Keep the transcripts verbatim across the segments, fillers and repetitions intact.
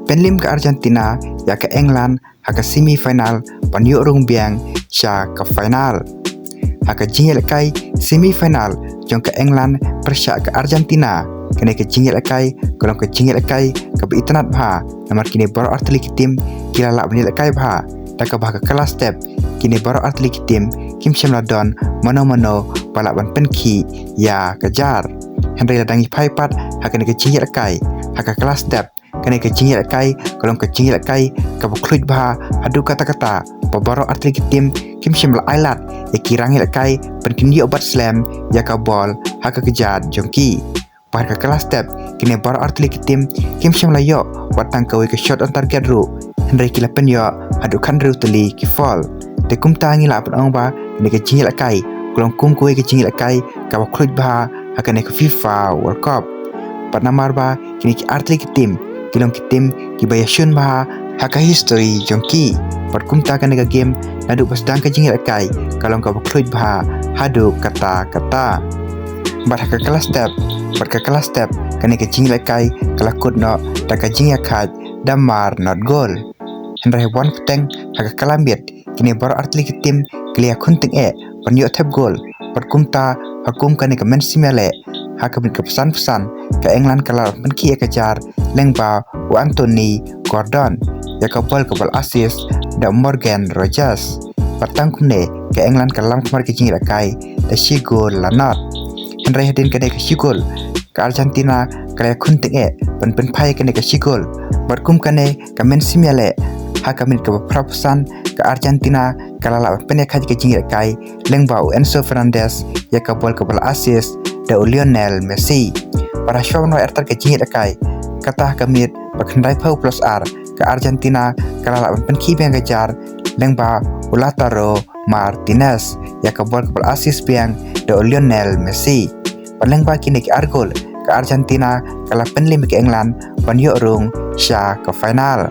Pynliem ka Argentina ïa ka England ha ka semi final ban ïoh rung biang sha ka final. Ha ka jingïalehkai semi final jong ka England pyrshah ka Argentina, kane ka jingïalehkai ka long ka jingïalehkai kaba itynnad bha, namar kine baroh artylli ki tim ki la lah ban ïalehkai bha. Da kaba ha ka kylla step kine baroh artylli ki tim kim shym la don mano mano ba lah ban pynkhih ïa ka jar. Hynrei lada ngi phai pat ha kane ka jingïalehkai ha ka kylla step, kane ka jingïalehkai ka long ka jingïalehkai kaba khluid bha haduh katta katta, ba baroh artylli ki tim kim shym la ailad ïa ki rangïalehkai ban kin ïoh bat slem ïa ka bol ha ka kjat jong ki. Bad ha ka kylla step kine baroh artylli ki tim kim shym la ïoh wat tang kawei ka shot on target ruh, hynrei ki la pynïoh haduh khathynriew tylli ki foul. Te kumta ngi lah ban ong ba kane ka jingïalehkai ka long kum kawei ka jingïalehkai kaba khluid bha ha kane ka FIFA World Cup. Bad namar ba kine ki artylli ki tim ki long ki tim kiba ïashun bha ha ka history jong ki. Bad kumta kane ka game naduh ba sdang ka jingïalehkai ka long kaba khluid bha haduh katta katta. Bad ha ka kylla step, bad ka kylla step kane ka jingïalehkai ka la kut noh da ka jingïakhaid da mar not goal. Hynrei ha ban bteng ha ka kylla miet kine baroh artylli ki tim ki la ïakhun tyngeh ban ïoh thep goal. Bad kumta ha kum kane ka mynsiem ïaleh, ha ka minit kaba san phew san ka England ka la lah ban pynkhih ïa ka jar lyngba u Anthony Gordon, ïa ka bol kaba la assist da u Morgan Rogers. Bad tang kumne ka England ka la lam khmat ka jingïalehkai da shi goal la not. Hynrei hadien kane ka shi goal ka Argentina ka la ïakhun tyngeh ban pynphai kane ka shi goal. Bad kum kane ka mynsiem ïaleh, ha ka minit kaba phra phew san ka Argentina ka la lah ban pynïakhaid ka jingïalehkai lyngba u Enzo Fernandez ïa ka bol kaba la assist da u Lionel Messi. Bad ha shuwa ban wai artat ka jingïalehkai, kata ha ka minit ba khyndai phew plus ar, ka Argentina ka la lah ban pynkhih biang ka jar lyngba u Lautaro Martinez ïa ka bol kaba la assist biang da u Lionel Messi. Bad lyngba kine ki ar goal ka Argentina ka la pynliem ïa ka England ban ïoh rung sha ka final.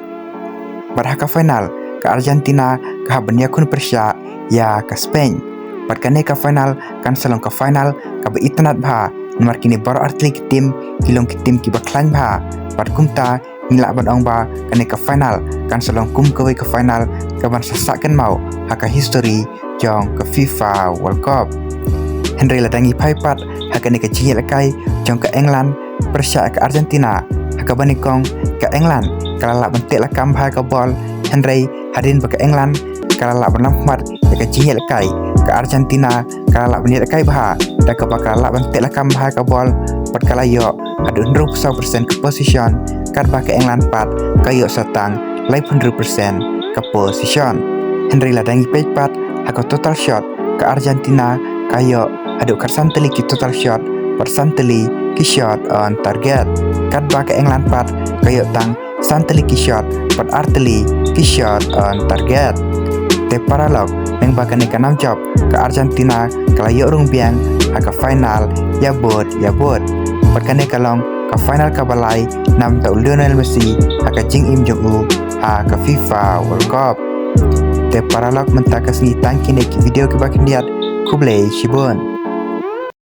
Bad ha ka final ka Argentina ka hap ban ïakhun pyrshah ïa ka Spain. Bad kane ka final kan sa long ka final kaba itynnad bha, namar kine baroh artylli ki tim ki long ki tim kiba khlaiñ bha. Bad kumta ngi lah ban ong ba kane ka final kan sa long kum kawei ka final kaban sa sah kynmaw ha ka history jong ka FIFA World Cup. Hynrei lada ngi phai pat ha kane ka jingïalehkai jong ka England pyrshah ka Argentina, ha kaba nyngkong ka England ka la lah ban teh lakam bha ka bol, hynrei hadien ba ka England ka la lah ban lam khmat ïa ka jingïalehkai, ka Argentina ka la lah ban ïalehkai bha, da kaba ka la lah ban teh lakam bha ka bol, bad ka la ïoh haduh hynriew phew saw percent ka possession, katba ka England pat ka ïoh sa tang lai phew hynriew percent ka possession. Hynrei lada ngi peit pat ha ka total shot, ka Argentina ka ïoh haduh khatsan tylli ki total shot bad san tylli ki shot on target, katba ka England pat ka ïoh tang san tylli ki shot bad ar tylli ki shot on target. Te paralok, lyngba kane ka nam jop ka Argentina ka la ïoh rung biang ha ka final ïa bud ïa bud. Bad kane ka long ka final kaba lai na bynta u Lionel Messi ha ka jingim jong u ha ka FIFA World Cup. Te paralok, mynta ka sngi tang kine ki video kiba khyndiat. Khublei shibun.